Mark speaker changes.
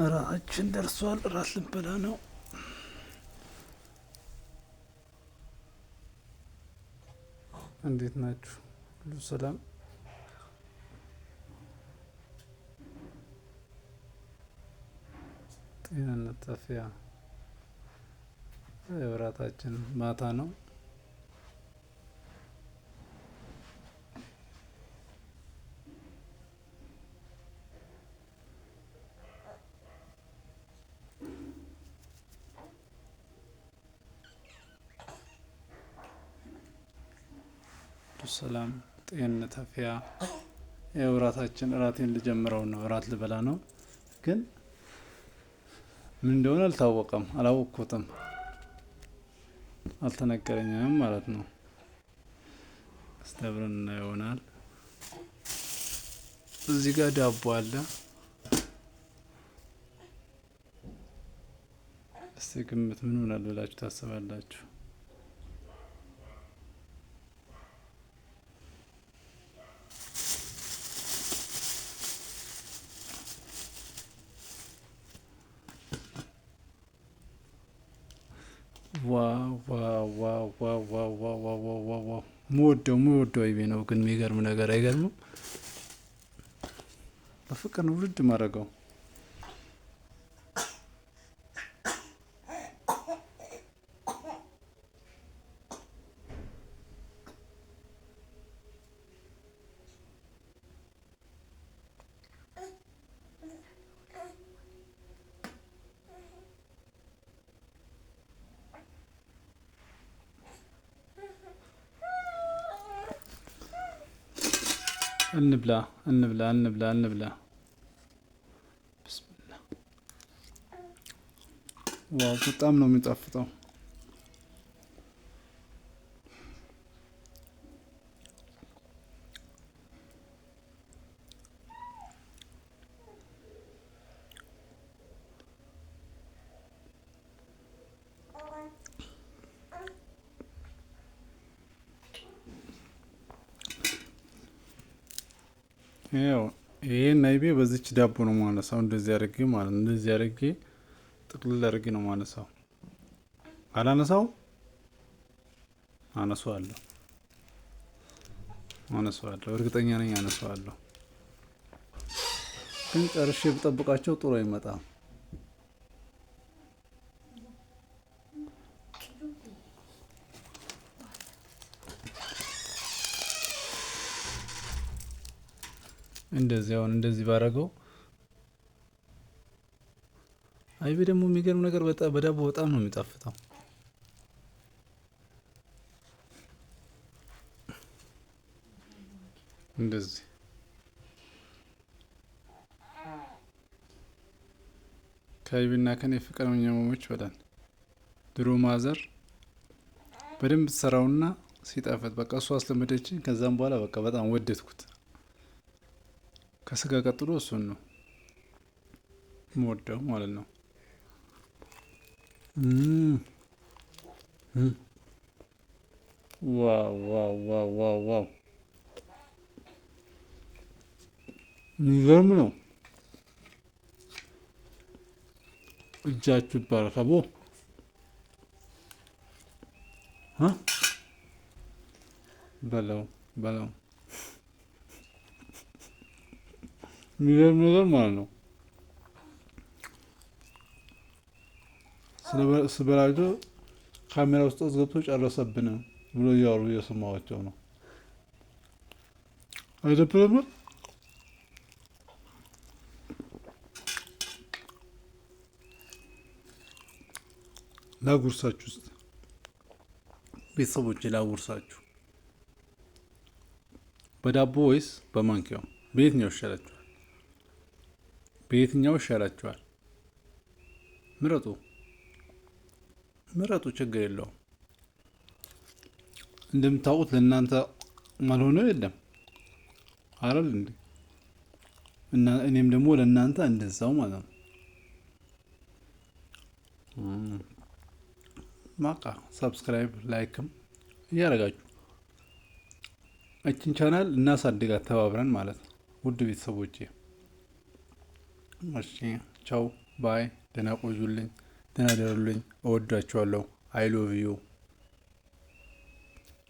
Speaker 1: እራታችን ደርሷል። እራት ልንበላ ነው። እንዴት ናችሁ? ሁሉ ሰላም? ጤንነት ጠፊያ። እራታችን ማታ ነው። ሰላም ጤንነት አፍያ። እራታችን እራቴን ልጀምረው ነው። እራት ልበላ ነው፣ ግን ምን እንደሆነ አልታወቀም፣ አላወቅኩትም፣ አልተነገረኝም ማለት ነው። እስቲ አብረን እናየው ይሆናል። እዚህ ጋር ዳቦ አለ። እስቲ ግምት ምን ይሆናል ብላችሁ ታስባላችሁ? Wow wow wow wow wow wow wow wow wow! ምወደው አይቤ ነው። ግን የሚገርም ነገር አይገርምም? በፍቅር ነው ውድድ ማድረገው። እንብላ እንብላ እንብላ እንብላ። ብስሚላ። Wow፣ በጣም ነው የሚጣፍጠው። ይኸው ይሄን አይቤ በዚች ዳቦ ነው ማነሳው። እንደዚህ አድርጌ ማለት ነው። እንደዚህ አድርጌ ጥቅልል አድርጌ ነው ማነሳው። አላነሳው፣ አነሳዋለሁ፣ አነሳዋለሁ። እርግጠኛ ነኝ አነሳዋለሁ። ግን ጨርሼ ብጠብቃቸው ጥሩ አይመጣም። እንደዚህ አሁን እንደዚህ ባረገው አይቤ ደግሞ የሚገርም ነገር በዳቦ በጣም ነው የሚጣፍጠው። እንደዚህ ከአይቤና ከኔ ፍቅረኛሞች በላን። ድሮ mother በደንብ ትሰራውና ሲጣፍጥ በቃ እሷ አስለመደችኝ። ከዛም በኋላ በቃ በጣም ወደድኩት። ከስጋ ቀጥሎ እሱን ነው የምወደው ማለት ነው። Wow wow wow wow wow! የሚገርም ነው። እጃችሁ ይባረክ። አቦ በለው በለው። የሚገርም ነገር ማለት ነው። ስበላቸው ካሜራ ውስጥ አስገብቶ ጨረሰብን ብሎ እያወሩ እየሰማኋቸው ነው። አይደብርም? ላጉርሳችሁ ውስጥ ቤተሰቦቼ ላጉርሳችሁ። በዳቦ ወይስ በማንኪያው በየትኛው ይሻላችኋል? በየትኛው ይሻላችኋል? ምረጡ ምረጡ፣ ችግር የለውም። እንደምታውቁት ለእናንተ ማልሆነው የለም አይደል እንዴ? እና እኔም ደግሞ ለእናንተ እንደዛው ማለት ነው። ማቃ subscribe like ም እያደረጋችሁ እችን ቻናል እናሳድጋት ተባብረን ማለት ነው። ውድ ቤተሰቦቼ እሺ፣ ቻው። Bye። ደህና ቆዩልኝ፣ ደህና ደሩልኝ። እወዳችኋለሁ። I love you.